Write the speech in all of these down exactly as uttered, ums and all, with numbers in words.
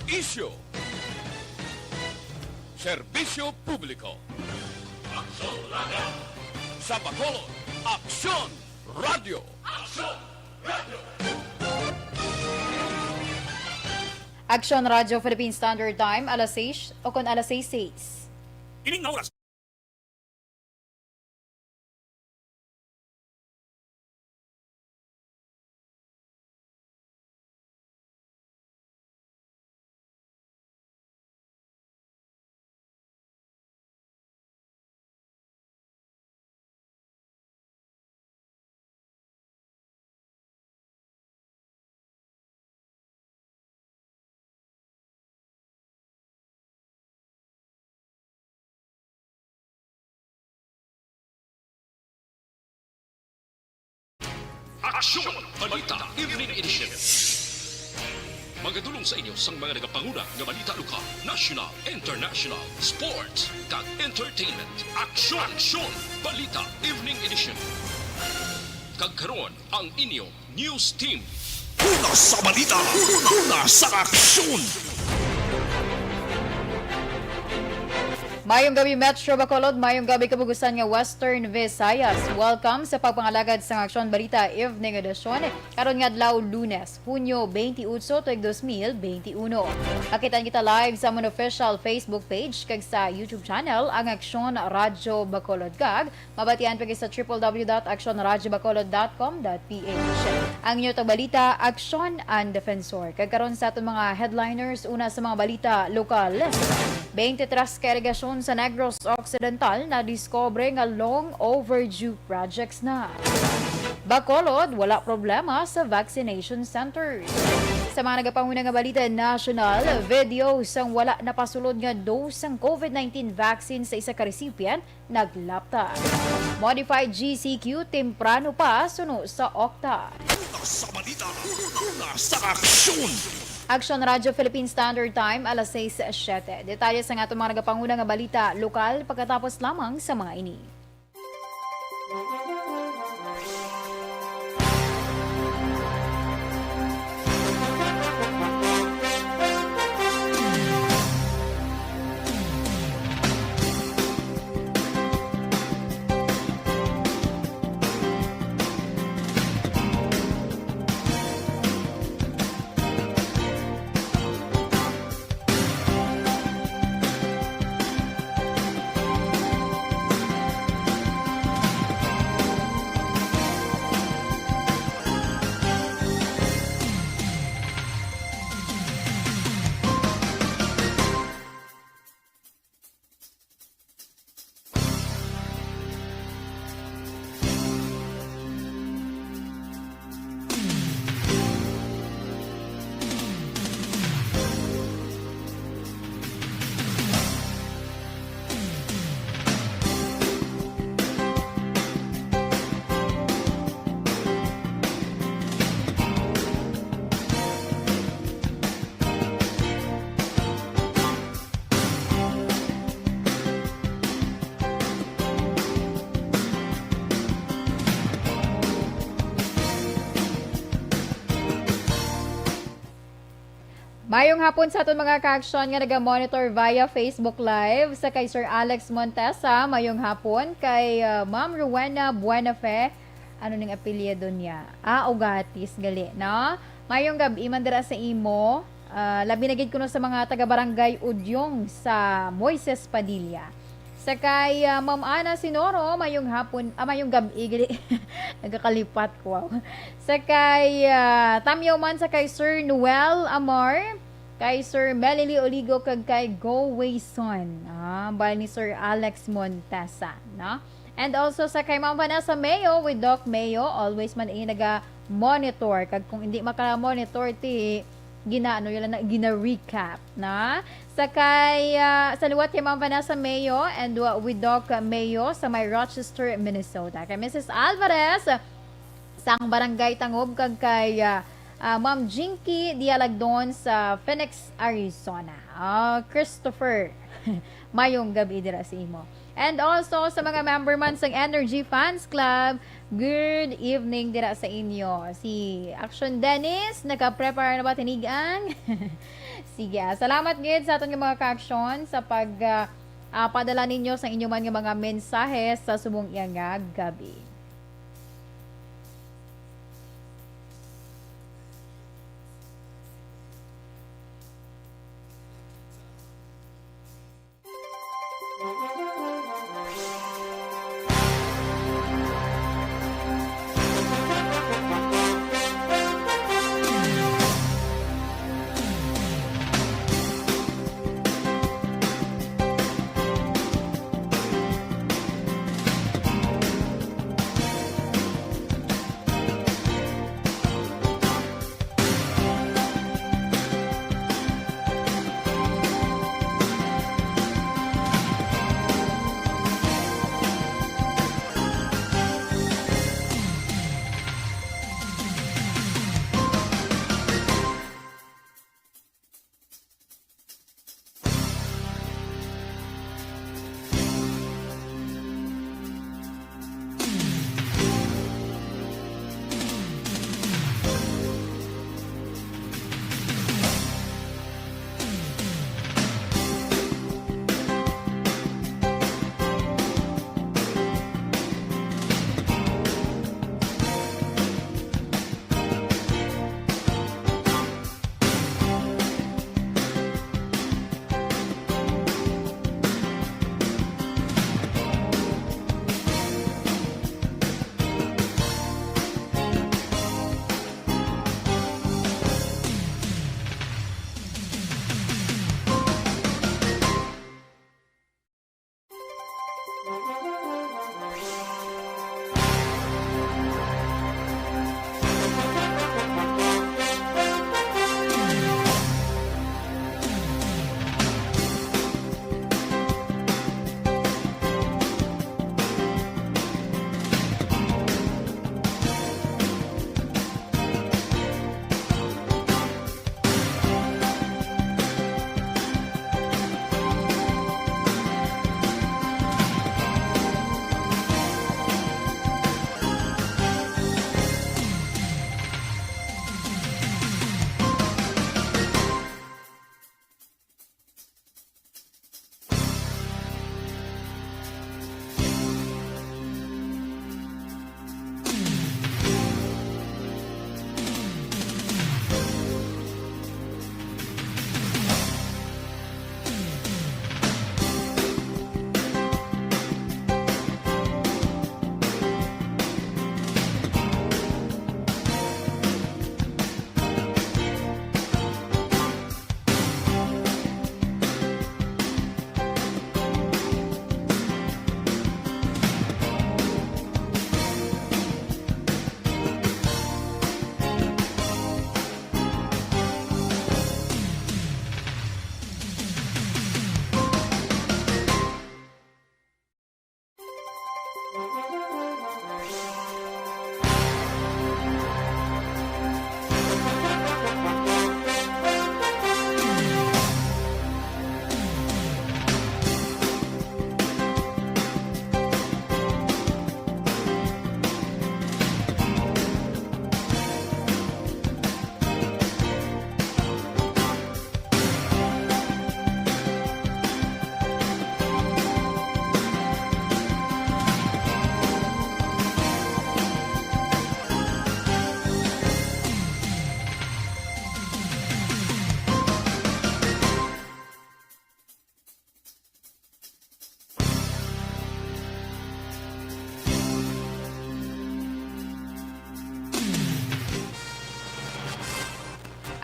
Isyu. Serbisyo publiko. Aksyon Radio. Sa Bacolod, Aksyon Radio. Aksyon Radio. Aksyon Radio Philippine Standard Time, alas sais o kon alas sais sais. Ining nga oras. Aksyon! Balita Evening Edition. Magadulong sa inyo sang mga nagapanguna nga balita lokal, national, international, sports, kag entertainment. Aksyon! Aksyon! Balita Evening Edition. Kag karon, ang inyo news team. Una sa balita, una sa aksyon. Mayong gabi, Metro Bacolod. Mayong gabi, kabugusan nga Western Visayas. Welcome sa pagpangalagad sang Aksyon Balita Evening Edition. Karon nga adlaw, Lunes, Hunyo twenty-eight, tuig dos mil twenty-one. Makitaan kita live sa amon official Facebook page kag sa YouTube channel, ang Aksyon Radyo Bacolod, kag mabatian pa gid sa triple W dot action radyo bacolod dot com dot P H. Ang inyo tagbalita, Aksyon and Defensor. Kag karon sa aton mga headliners, una sa mga balita lokal. Twenty-three ka irigasyon sa Negros Occidental nadiskubre nga long overdue projects na. Bacolod, wala problema sa vaccination centers. Sa mga nagapanguna nga balita national, video sang wala napasulod nga dose sang COVID nineteen vaccine sa isa ka recipient naglapta. Modified G C Q temprano pa suno sa okta. Una sa balita, una sa aksyon. Aksyon Radyo Philippine Standard Time, alas sais siete. Detalye sa atong mga nagapanguna nga balita lokal pagkatapos lamang sa mga ini. Mayong hapon sa aton mga ka-aksyon nga naga-monitor via Facebook Live. Sa kay Sir Alex Montesa, mayong hapon. Kay, ah, Ma'am Rowena Buenafe, ano ning apelyido niya? Ah, Ugatis gali, no? Mayong gab-i man dira sa imo. Ah, labi na gid kuno sa mga taga Barangay Udyong sa Moises Padilla. Sa kay, ah, Ma'am Ana Sinoro, mayong hapon, ah, mayong gab-i, gali. Nagakalipat ko, wow. Sa kay, ah, Tamyaw man sa kay Sir Noel Amar, kay Sir Melily Oligo, kag kay Go Wayson. Ah, bal ni Sir Alex Montesa, no? And also sa kay Ma'am Vanessa Mayo with Doc Mayo, always man ini naga-monitor. Kag kung hindi maka-monitor, ti gina-, ano, yun lang na, gina-recap, na? Sa kay, ah, sa liwat kay Ma'am Vanessa Mayo and, uh, with Doc Mayo sa may Rochester, Minnesota. Kay Missus Alvarez, sang Barangay Tangob, kag kay, ah, Ah, Ma'am Jinky Dialagdon sa Phoenix, Arizona. Ah, Christopher, mayong gabi dira sa imo. And also sa mga member man sang Energy Fans Club, good evening dira sa inyo. Si Action Dennis, naka-prepare na ba tinig-ang? Sige, ah, salamat gid sa aton nga mga ka-action sa pag, ah, ah, padala ninyo sa inyo man nga mga mensahe sa subong iya nga gabi.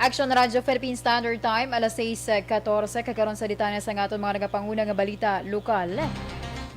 Action Radio Philippine Standard Time, alas sais katorse. Kag karon sa detalye sang aton mga nagapanguna nga balita lokal.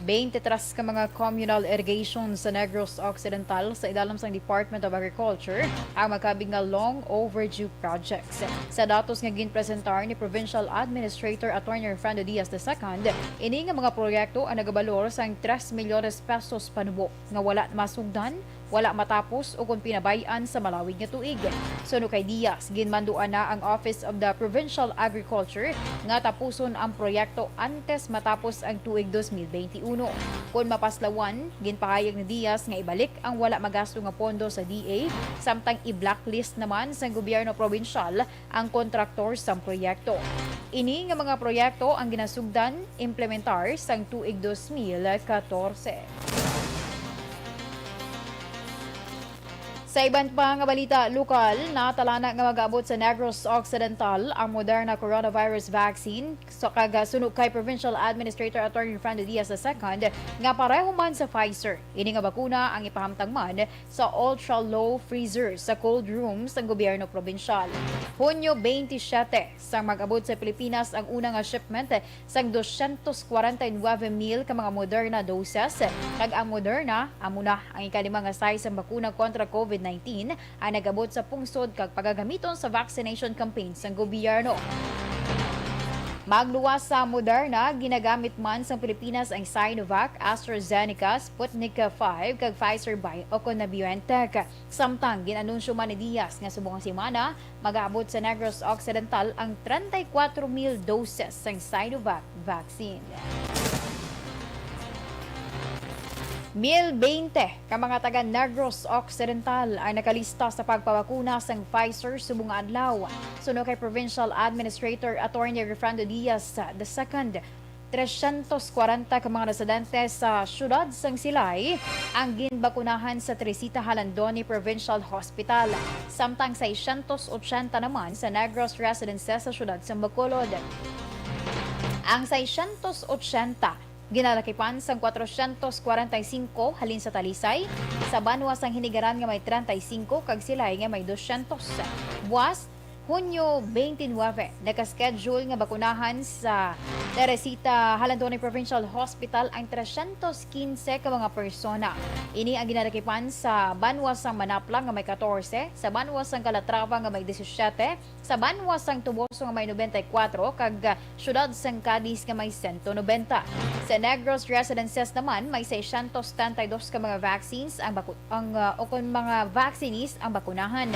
Twenty-three ka mga communal irrigation sa Negros Occidental sa idalom sang Department of Agriculture ang makabig nga long overdue projects. Sa datos nga ginpresentar ni Provincial Administrator Attorney Refrando Diaz the second, ini nga mga proyekto ang nagabalor sang tres milyones pesos panubo nga wala masugdan wala matapos o kon pinabay-an sa malawig nga tuig. Suno kay Diaz, ginmanduan na ang Office of the Provincial Agriculture nga tapuson ang proyekto antes matapos ang tuig dos mil benti uno. Kon mapaslawan, ginpahayag ni Diaz nga ibalik ang wala magasto nga pondo sa D A, samtang i-blacklist naman sang gobyerno probinsyal ang kontraktor sang proyekto. Ini nga mga proyekto ang ginasugdan implementar sang tuig dos mil katorse. Sa iban pa nga balita lokal, natalana nga mag-abot sa Negros Occidental ang Moderna coronavirus vaccine. Sa kag, suno kay Provincial Administrator Attorney Fernando Diaz the second, nga pareho man sa Pfizer, ini nga bakuna ang ipahamtang man sa ultra-low freezer sa cold room sang gobyerno probinsyal. Hunyo twenty-seven, sang mag-abot sa Pilipinas ang una nga shipment sang dosyentos kwarenta y nuebe mil ka mga Moderna doses, kag ang Moderna amo na ang ikalima nga size sang bakuna kontra COVID nineteen ang nag-abot sa pungsod kag pagagamiton sa vaccination campaign sang gobyerno. Magluwas sa Moderna, ginagamit man sang Pilipinas ang Sinovac, AstraZeneca, Sputnik five, kag Pfizer Bio o kon na BioNTech. Samtang gin-anunsyo man ni Diaz nga subong nga semana, mag-aabot sa Negros Occidental ang treinta y cuatro mil doses sang Sinovac vaccine. Mil veinte ka mga taga Negros Occidental ang nakalista sa pagpabakuna sang Pfizer subong nga adlaw. Suno kay Provincial Administrator Attorney Refrando Diaz the second, tresyentos kwarenta ka mga residente sa siyudad sang Silay ang ginbakunahan sa Teresita Jalandoni Provincial Hospital, samtang seisyentos otsenta naman sa Negros residences sa siyudad sang Bacolod. Ang seisyentos otsenta ginalakipan sang kwatrosyentos kwarenta y singko halin sa Talisay, sa banwa sang Hinigaran nga may treinta y cinco kag Silay nga may dosyentos. Buas, Hunyo twenty-nine, naka-schedule nga bakunahan sa Teresita Jalandoni Provincial Hospital ang tresyentos quince ka mga persona. Ini ang ginalakipan sa banwa sang Manapla nga may katorse, sa banwa sang Calatrava nga may disisiete, sa banwa sang Toboso nga may nobenta y kuwatro, kag, ah, siyudad sang Cadiz nga may sento nobenta. Sa Negros residences naman, may seisyentos setenta y dos ka mga vaccines ang baku-, ang, ah, o kon mga vaccinees ang bakunahan.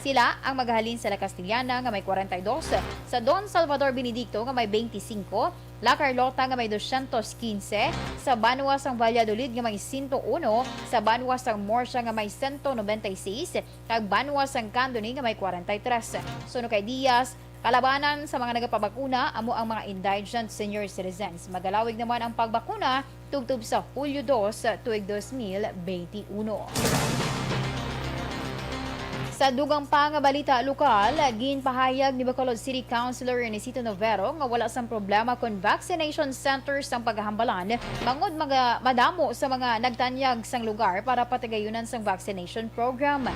Sila ang magahalin sa La Castellana nga may kwarenta y dos, sa Don Salvador Benedicto nga may twenty-five, La Carlota nga may dosyentos quince, sa banwa sang Valladolid nga may sento uno, sa banwa sang Murcia nga may sento nobenta y seis, kag banwa sang Candoni nga may kwarenta y tres. Suno kay Diaz, kalabanan sa mga nagapabakuna amo ang mga indigent senior citizens. Magalawig naman ang pagbakuna tubtob sa Hulyo dos, tuig dos mil benti uno. Sa dugang pa nga balita lokal, ginpahayag ni Bacolod City Councilor Renesito Novero nga wala sang problema kon vaccination centers ang paghambalan, bangod maga-, madamo sa mga nagtanyag sang lugar para patigayunan sang vaccination program.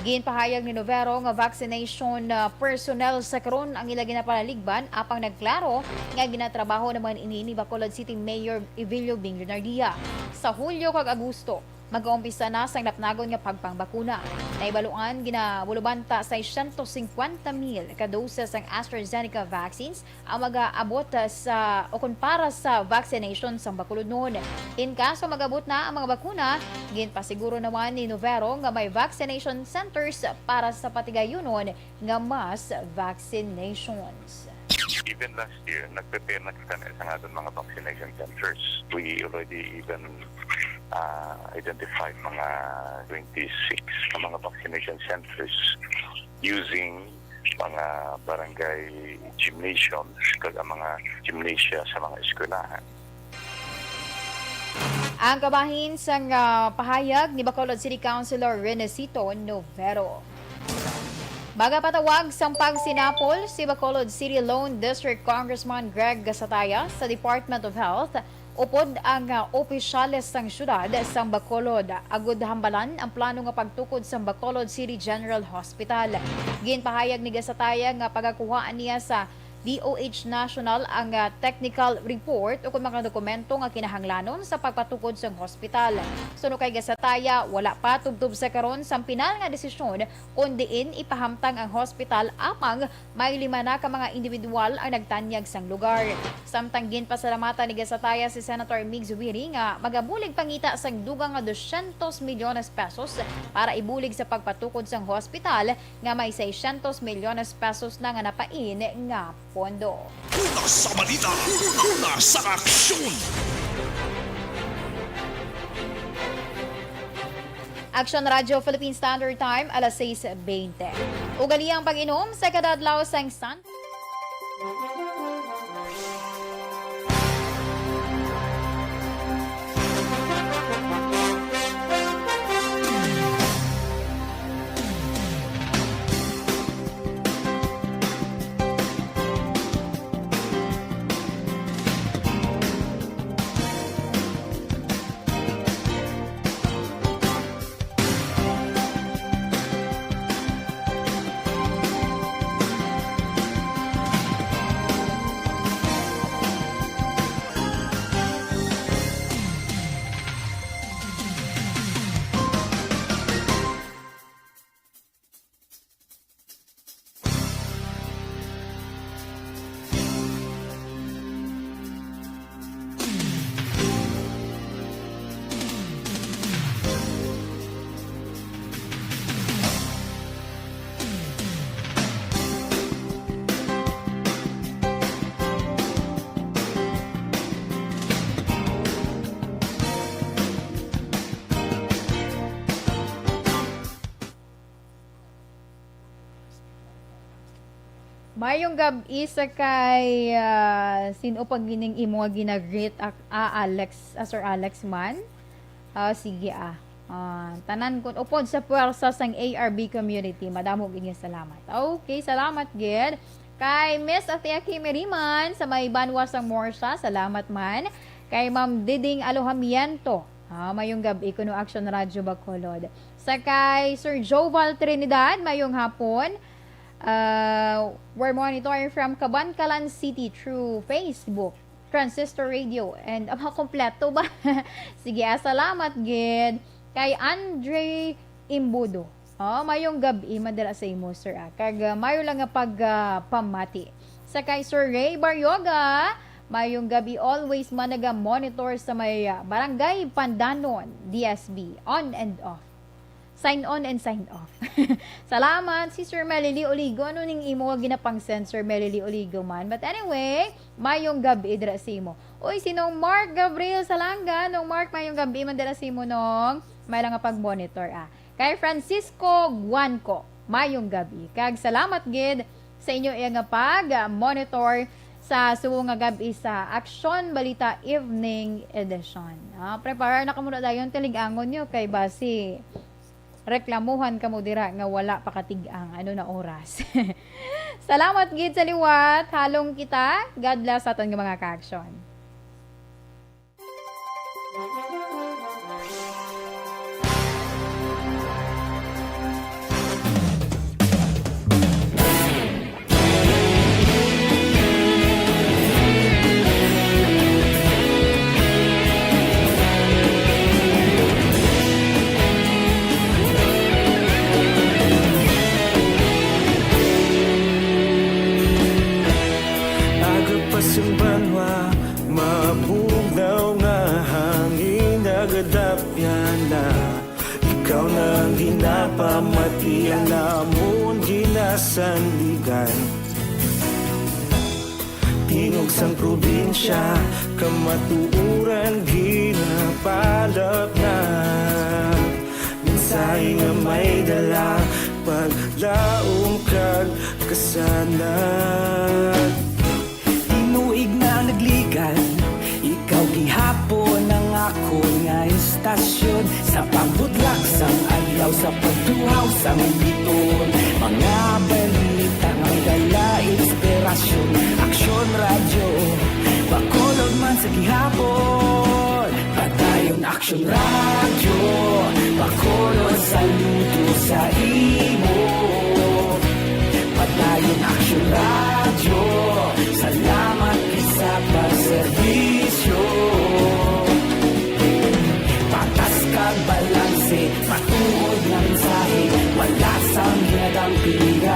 Ginpahayag ni Novero nga vaccination, ah, personnel sa karon ang ila ginapalaligban, apang nagklaro nga ginatrabaho naman ini ni Bacolod City Mayor Evilio Bing Renardia. Sa Hulyo kag Agosto, mag-aumpisa na sang napnagon nga pagpangbakuna. Nahibaluan, ginabulubanta seisyentos singkwenta mil ka doses sang AstraZeneca vaccines ang mag-aabot sa, o kon para sa vaccination sang Bacolodnon. In case mag-abot na ang mga bakuna, ginpasiguro naman ni Novero nga may vaccination centers para sa patigayunon nga mass vaccinations. Even last year, nag-prepare na kita sa aton mga vaccination centers. We already even, ah, identified mga twenty-six na mga vaccination centers using mga barangay gymnasiums kag ang mga gymnasia sa mga eskwelahan. Ang kabahin sang, ah, pahayag ni Bacolod City Councilor Renesito Novero. Magapatawag sang pagsinapol si Bacolod City Lone District Congressman Greg Gasataya sa Department of Health upod ang, ah, opisyales sang siyudad sang Bacolod agud hambalan ang plano nga pagtukod sang Bacolod City General Hospital. Ginpahayag ni Gasataya nga pagakuhaan niya sa D O H National ang, ah, technical report o kung mga dokumento nga kinahanglanon sa pagpatukod sang hospital. Suno kay Gasataya, wala pa tubtob sa karon sang pinal nga desisyon kon diin ipahamtang ang hospital apang may lima na ka mga individual ang nagtanyag sang lugar. Samtang ginpasalamatan ni Gasataya si Senator Migs Wiri nga magabulig pangita sang dugang nga dosyentos milyones pesos para ibulig sa pagpatukod sang hospital nga may seiscientos milyones pesos na nga napain nga pondo. Una sa balita, una sa aksyon. Action Radio Philippine Standard Time, alas sais bente. Ugaliang pag-inom sa kada adlaw sang San- Mayong gab-i sa kay, ah, sin-o pa gining imo nga ginagreet, ak-, ah, Alex, ah, Sir Alex man? Ah, sige, ah. Ah, tanan kun upod sa puwersa sang A R B community, madamo gid nga salamat. Okay, salamat gid. Kay Miss Athea Kimiriman sa may banwa sang Morsha, salamat man. Kay Ma'am Diding Alojamiento, ah, mayong gab-i kuno Action Radio Bacolod. Sa kay Sir Joval Trinidad, mayong hapon. Uh, we're monitoring from Kabankalan City through Facebook, Transistor Radio, and, ah, kompleto ba? Sige, ah, salamat gid kay Andre Imbudo. Oh, mayong gab-i man dira sa imo, sir, ah. Kag, ah, mayo lang nga pag, ah, pamati. Sa kay Sir Ray Baryoga, mayong gab-i, always man naga-monitor sa may, ah, Barangay Pandanon, D S B, on and off. Sign on and sign off. Salamat, si Sir Melily Oligo. Ano ning imo nga ginapang-send, Sir Melily Oligo man? But anyway, mayong gab-i dira sa imo. Uy, si Nong Mark Gabriel Salanga. Nong Mark, mayong gab-i man dira sa imo, Nong. May lang nga pag-monitor, ah. Kay Francisco Guanco, mayong gab-i. Kag salamat gid sa inyo iya nga pag-monitor sa subong nga gab-i sa Aksyon Balita Evening Edition. Ah, preparar na kamo na dayon, tilig-angon nyo kay basi reklamuhan kamo dira nga wala pa katig-ang ano na oras. Salamat gid sa liwat. Halong kita. God bless sa aton nga mga ka-aksyon. Aga pa sang banwa, mabugnaw nga hangin, nagadapyan na. Ikaw na ang ginapamati, ang amon ginasandigan. Tingog sang probinsya, kamatuoran ginapalatnat. Mensahe nga may dala, paglaom kag kasanag. Tinuig na nagligad, ikaw gihapon ang akon nga istasyon. Sa pagbudlak sang adlaw, sa pagtuhaw sang biton, mga balita nga dala inspirasyon. Aksyon Radyo Bacolod man sa gihapon. Padayon Aksyon Radyo Bacolod, saludo sa imo. Padayon Aksyon Radyo Dampigan,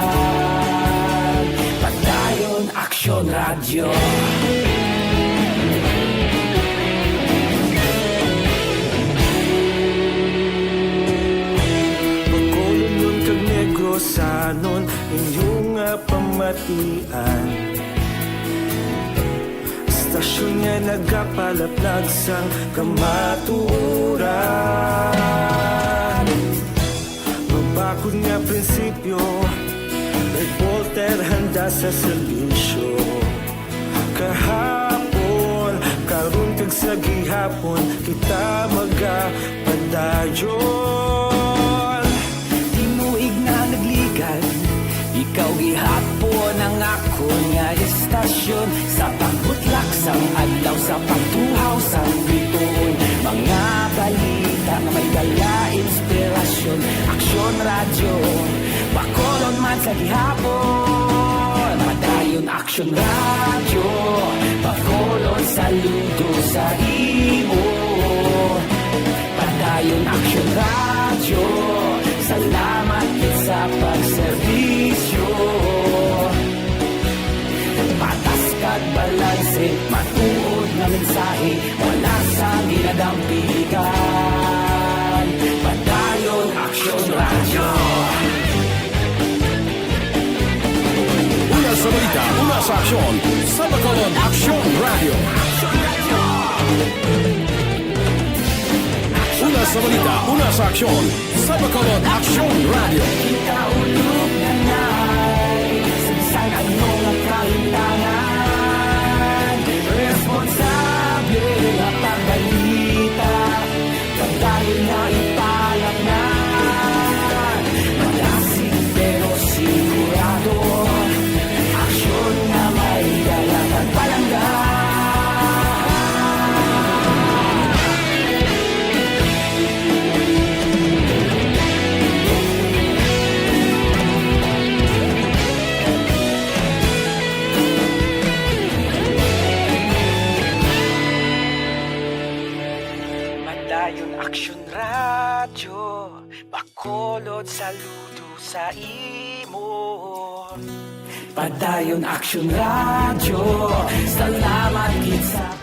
Padayon Aksyon Radyo. Bacolodnon kag Negrosanon, inyo nga pamatian. Estasyon nga nagapalaplag sang kamatuoran. Mabakod nga prinsipyo, reporter handa sa serbisyo. Kahapon, karon kag sa gihapon, kita magapadayon. Tinuig nga nagligad, ikaw gihapon ang akon nga estasyon. Sa pagbutlak sang adlaw, sa pagtuhaw sang bituon, mga balita nga may dala inspirasyon. Aksyon Radyo, Bacolod man sa gihapon. Padayon Aksyon Radyo, Bacolod saludo sa imo. Padayon Aksyon Radyo, salamat gid sa pagserbisyo. Patas kag balanse, matuod nga mensahe, wala sa ginadampigan. Padayon Aksyon Radyo. Una sa balita, una sa aksyon, sa Bacolod Aksyon Radyo. Una sa balita, una sa aksyon, sa Bacolod Aksyon Radyo. Kita ulog na na'y sagsag ang mga kalintangan. Responsable nga pagbalita, pagdayon nga ipalatnan. Malasig pero sigurado, aksyon nga may dala kag palangga. Padayon Aksyon Radyo, Bacolod saludo sa imo. Padayon Aksyon Radyo, salamat gid sa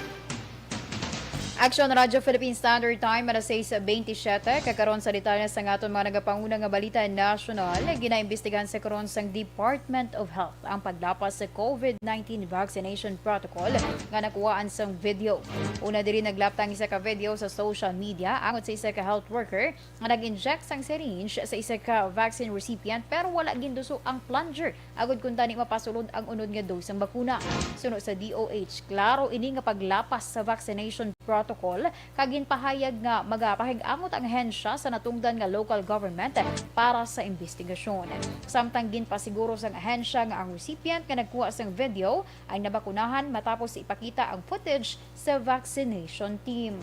Aksyon Radyo Philippine Standard Time, alas sais bentisiete. Kag karon sa detalye sang aton mga nagapanguna nga balita nasyonal, ginaimbestigahan sa karon sang Department of Health ang paglapas sa COVID nineteen vaccination protocol nga nakuhaan sang video. Una diri, naglaptang isa ka video sa social media angot sa isa ka health worker nga nag-inject sang syringe sa isa ka vaccine recipient, pero wala ginduso ang plunger agod kuntani mapasulod ang unod nga dose sang bakuna. Suno sa D O H, klaro ini nga paglapas sa vaccination protocol, kag ginpahayag nga magapakig-angot ang ahensya sa natungdan nga local government para sa imbestigasyon. Samtang ginpasiguro sang ahensya nga ang recipient nga nagkuha sang video ay nabakunahan matapos ipakita ang footage sa vaccination team.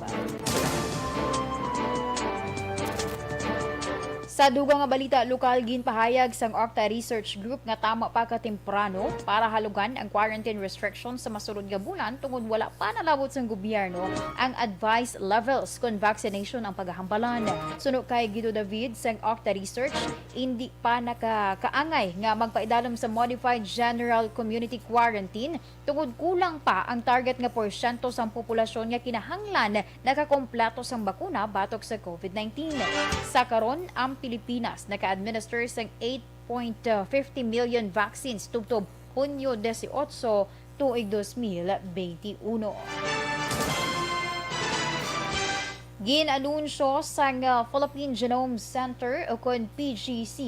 Sa dugang nga balita lokal, ginpahayag sang Octa Research Group nga tama pa ka temprano para halugan ang quarantine restrictions sa masulod nga bulan tungod wala pa nalabot sang gobyerno ang advice levels kon vaccination ang pagahambalan. Suno kay Guido David sang Octa Research, indi pa nakakaangay nga magpaidalom sa modified general community quarantine tungod kulang pa ang target nga porsyento sang populasyon nga kinahanglan nakakompleto sang bakuna batok sa COVID nineteen. Sa karon, ang Pilipinas naka-administer sang eight point fifty million vaccines tubtob Hunyo dieciocho, tuig dos mil benti uno. Gin-anunsyo sang, uh, Philippine Genome Center, ukon P G C,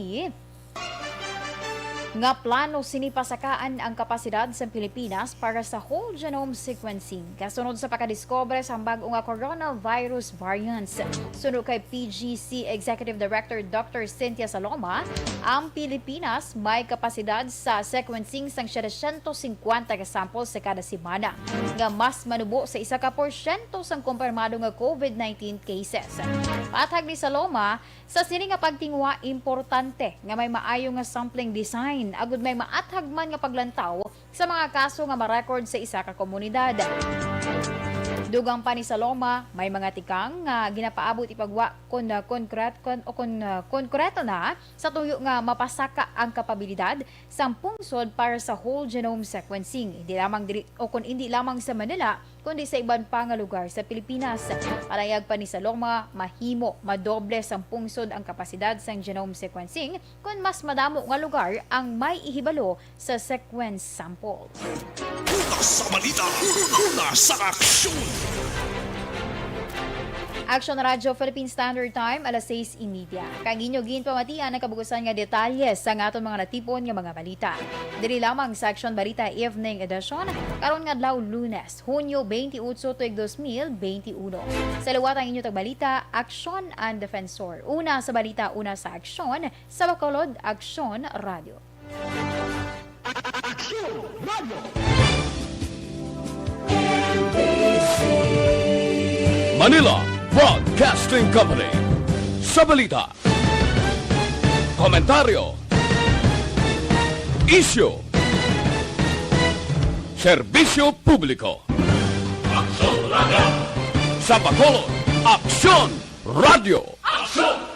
nga plano sini pasakaan ang kapasidad sa Pilipinas para sa whole genome sequencing, kasunod sa pagkadiskubre sang bag-o nga coronavirus variants. Suno kay P G C Executive Director Doctor Cynthia Saloma, ang Pilipinas may kapasidad sa sequencing sang setecientos cincuenta ka samples sa kada semana, nga mas manubo sa isa ka porsyento sang kumpirmado nga COVID nineteen cases. Pathag ni Saloma, sa sini nga pagtinguha, importante nga may maayo nga sampling design agud may maathag man nga paglantaw sa mga kaso nga ma-record sa isa ka komunidad. Dugang pa ni Saloma, may mga tikang nga ginapaabot ipagwa kon, ah, konkret-, kon, o kon, ah, konkreto na sa tuyo nga mapasaka ang kapabilidad sang pungsod para sa whole genome sequencing, hindi lamang diri, o kon hindi lamang sa Manila, kundi sa iban pa nga lugar sa Pilipinas. Pahayag pa ni Saloma, mahimo madoble sang pungsod ang kapasidad sang genome sequencing kon mas madamo nga lugar ang may ihibalo sa sequence sample. Una sa balita, una sa aksyon. Action Radio Philippine Standard Time, alas sais y media. Kag inyo ginpamatian ang kabugusan nga detalye sa aton mga natipon nga mga balita. Diri lamang sa Action Balita Evening Edition, karon nga adlaw, Lunes, Hunyo twenty-eight, tuig dos mil twenty-one. Sa liwat ang inyo tagbalita, Action and Defensor. Una sa balita, una sa aksyon, sa Bacolod, Aksyon Radio. Aksyon Radio. Manila Broadcasting Company. Sa balita, komentaryo, isyu, serbisyo publiko. Aksyon Radio. Sa Bacolod, Aksyon Radio. Aksyon